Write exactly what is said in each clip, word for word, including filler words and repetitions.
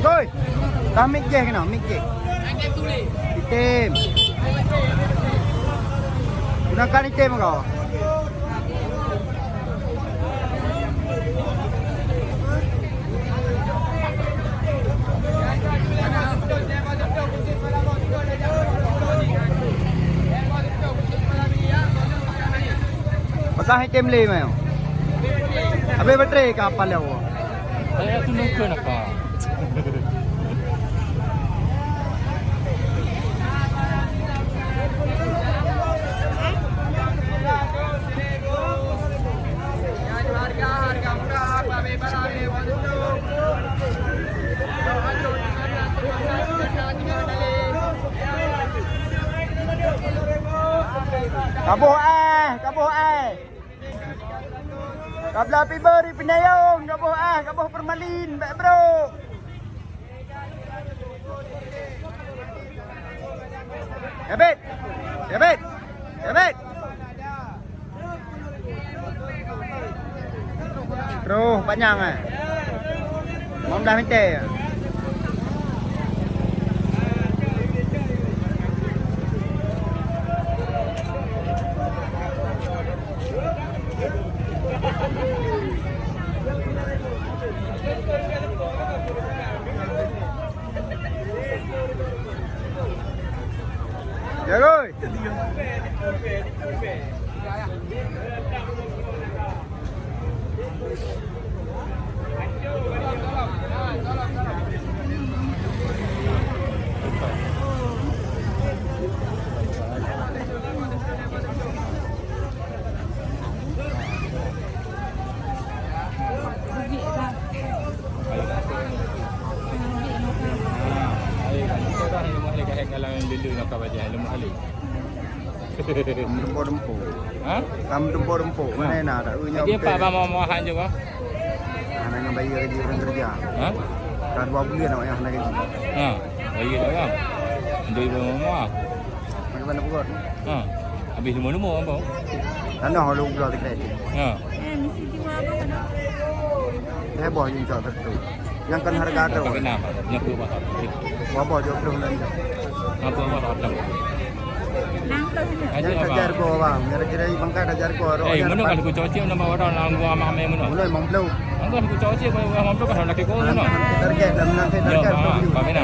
Oi, dah mik jeh keunoe, mik jeh. Item. Gunakan item kau. Peugah item lé meh. Habéh baterai ka apal lé Allah. Saya tu nunggu apa? Kaboh eh, kaboh eh. Kabla pi beri penyayong, kaboh eh, kaboh formalin, bek bro. Ebet! Ebet! Ebet! Terus panjang eh. Lima belas meter. Ya, Roy. Tempo-tempo. Ha? Kam tempo-tempo. Mana nak tak unyok. Dia apa bang mau makan juga? Mana dengan bayar gaji orang kerja? Ha? Dah dua bulan awak yang kena gaji. Ha, bayar orang. Dua ribu lima. Bagaimana buat? Ha. Habis lima-lima apa? Tanah lalu udah dekat. Ha. Eh, mesti jiwa apa kan? Heboh juga betul. Yang kan harga tu. Tak kenal, Pak. Yang tu, Pak. Berapa jauh belum belanja? Apa, Pak? Yang tak jargo bang, kira-kira bangkai tak jargo. Eh, mana kalau kucocok nama orang nak gua amah amai mana? Mana lima puluh. Angkat kucocok kalau lima puluh kan laki kau mana? Target dan nanti target. Pak Mina.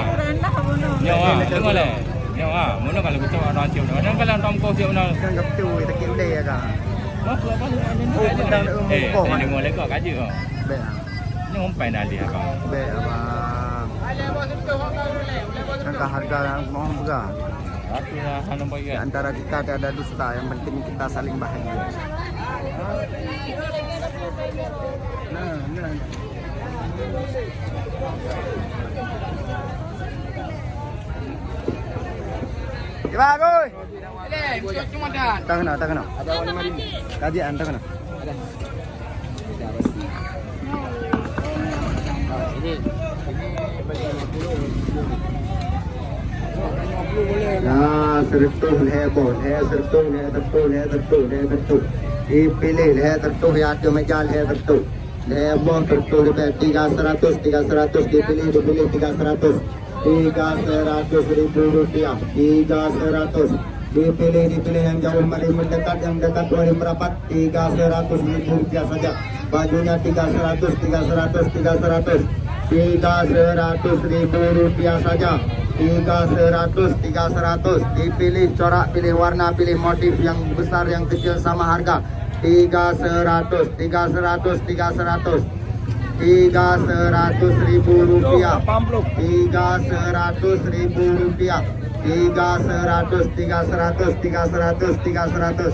Ya, Pak. Dengar leh. Ya, Pak. Mana kalau kucocok orang cium. Kadang kalau orang kau cium mana? Kan gap tu, tak kira ya kan. Apa apa ni? Oh, tentang umum. Eh, kau mana? Dengar leh kau kaji kau. Baik. Nyoe umpai dah lé abang. Bèk abang. Angka harga nyang mohon peugah. Aku dah hana bayar. Di antara kita tiada dusta, yang penting kita saling bahagia. Nah, nah. Kiban, oi. Tang kena, tang kena. Kajian, tang kena. Nah, seureutôh lhèe boh, lhèe seureutôh, lhèe seureutôh, lhèe seureutôh, lhèe seureutôh. Dipilih lhèe seureutôh ya, ateueh meja lhèe seureutôh. Lhèe boh seureutôh leubeh, tiga seratus, tiga seratus, dipilih, dipilih tiga seratus. Tiga seratus ribu rupiah, tiga seratus. Dipilih, dipilih yang jauh mari mendekat, yang dekat mari merapat. Tiga seratus ribu rupiah saja. Bajunya tiga seratus, tiga seratus, tiga seratus. Tiga seratus ribu rupiah saja. Tiga seratus, tiga seratus. Dipilih corak, pilih warna, pilih motif yang besar, yang kecil sama harga. Tiga seratus, tiga seratus, tiga seratus. Tiga seratus ribu rupiah. Tiga seratus ribu rupiah. Tiga seratus, tiga seratus, tiga seratus, tiga seratus.